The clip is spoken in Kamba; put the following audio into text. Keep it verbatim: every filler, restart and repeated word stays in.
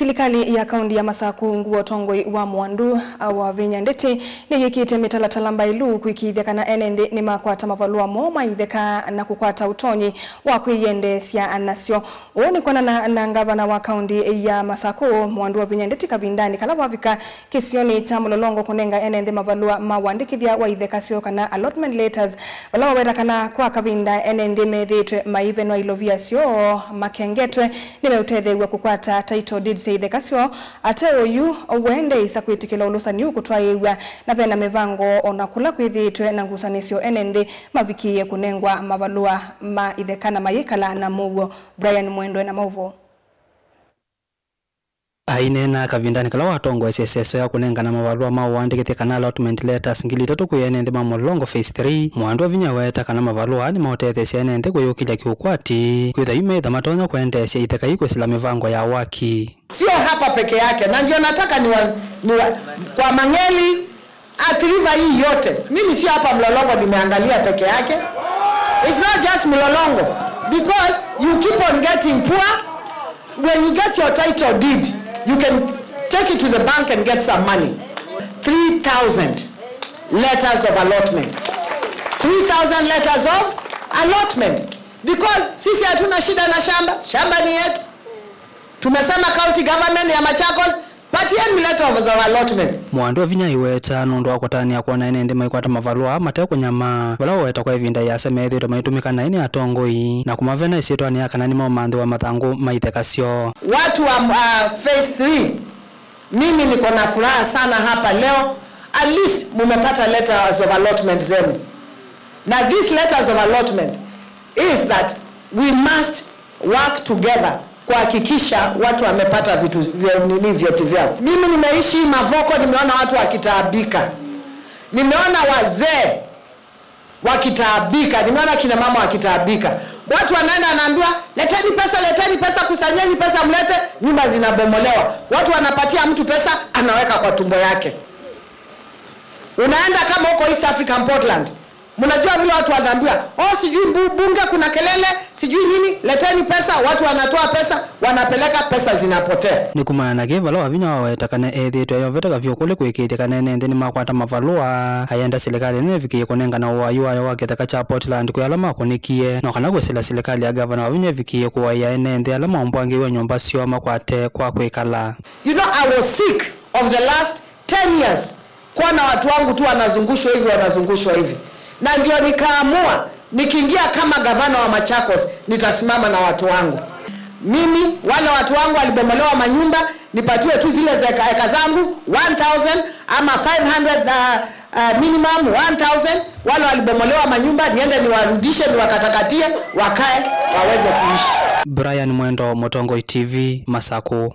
Silikalĩ ya kaunti ya Masaku ungu wa ũtongoi wa Mwandu wa Vinya Ndeti nĩyĩkĩte mĩtalatala mbaĩlu kũĩkĩĩthya kana ene nthĩ nĩmakwata mavalũa moo ma itheka na kũkwata ũtonyi wa kwĩyendeesya nasyo. Ũũ nĩ kwonana na ngavana wa kaunti ya Masaku, Mwandu wa Vinya Ndeti, kavindanĩ kala wavika kĩsionĩ kya Mũlolongo kũnenga ene nthĩ mavalũa ma ũandĩkĩthya wa itheka syoo kana allotment letters, vala waweta kana kwa kavinda ene nthĩ methĩĩtwe maivenwa ilovia syoo makengetwe nĩmeũtetheew'a kũkwata title deed sya itheka syoo. Ate oyu, we ndeĩsa kwĩtĩkĩla ũlũsani ũũ kũtwaĩĩw'a, na vena mĩvango o na kũla kwĩthĩĩtwe na ngusanĩsyo ene nthĩ mavikĩĩe kũnengwa mavalũa ma itheka na mayĩkala na mũuo. Brian Mwendwa na maũvoo. Aineena kavindanĩ kala watongoesye ĩseso ya kũnengana mavalũa ma ũandĩkĩthya kana allotment letters ngili itatũ kwĩ ene nthĩ ma Mũlolongo Phase three, Mwandu wa Vinya weeta kana mavalũa aa nĩmaũtetheesya ene nthĩ kwĩyũkĩlya kĩũkwati, kwĩtha yu meĩtha matonya kwendeesya itheka ii kwĩsĩla mĩvango ya waki. Sio hapa peke yake, na ndio nataka niwa, niwa, kwa Mang'eli, Athi River hii yote, mimi sio hapa Mlolongo nimeangalia peke yake. It's not just Mlolongo, because you keep on getting poor. When you get your title deed, you can take it to the bank and get some money. Three thousand letters of allotment. Three thousand letters of allotment. Because sisi hatuna shida na shamba, shamba ni yetu. Tumesema county government ya Machakos, patieni letters of allotment. Mwandu wa Vinya aiweta nũndũ wa kũtanĩa kwona ene nthĩ maikwata mavalũa mate kũnyamaa, vala waweta kwa ĩvinda ĩasa meethĩĩtwe maitũmĩka naĩ nĩ atongoi na kũmavena ĩsyĩtwanĩ ya kana nĩmaũmanthĩwa mathangũ ma itheka syoo. Watu wa, uh, phase three, mimi niko na furaha sana hapa leo. At least mumepata letters of allotment zenu. Na these letters of allotment is that we must work together kuhakikisha watu wamepata vitu vya nini, vyeti vyao. Mimi nimeishi Mavoko, nimeona watu wakitaabika, nimeona wazee wakitaabika, nimeona kina mama wakitaabika. Watu wanaenda wanaambiwa, "Leteni pesa, leteni pesa, kusanyeni pesa mlete," nyumba zinabomolewa. Watu wanapatia mtu pesa, anaweka kwa tumbo yake. Unaenda kama huko East African Portland, mnajua vile watu wanaambiwa, "Oh, sijui bu-, bunge kuna kelele, sijui nini, leteni pesa," watu wanatoa pesa, wanapeleka, pesa zinapotea. Nĩ kumana na kĩĩ vala Wavinya waweta kana ethĩĩtwe ayovete kavyũ kũlĩ kũĩkĩĩthya kana ene nthĩ nĩmakwata mavalũa, ayenda silikalĩ nene ĩvikĩĩe kũnengana ũayu wayo wa kĩtheka kya Portland kwĩ ala makũnĩkie, no kana kwĩsĩla silikalĩ ya Ngavana Wavinya ĩvikĩĩe kũaĩa ene nthĩ ala maumbwangĩĩw'e nyũmba syoo makwate kwa kwĩkala. You know, I was sick of the last ten years. Kuona watu wangu tu wanazungushwa hivi, wanazungushwa hivi. Na ndio nikaamua, nikiingia kama gavana wa Machakos, nitasimama na watu wangu. Mimi, wale watu wangu walibomolewa manyumba, nipatiwe tu zile zeka, eka zangu, one thousand ama five hundred, uh, uh, minimum, one thousand. Wale walibomolewa manyumba, niende niwarudishe, niwakatakatie, wakae, waweze kuishi. Brian Mwendo, Mũtongoi T V, Masaku.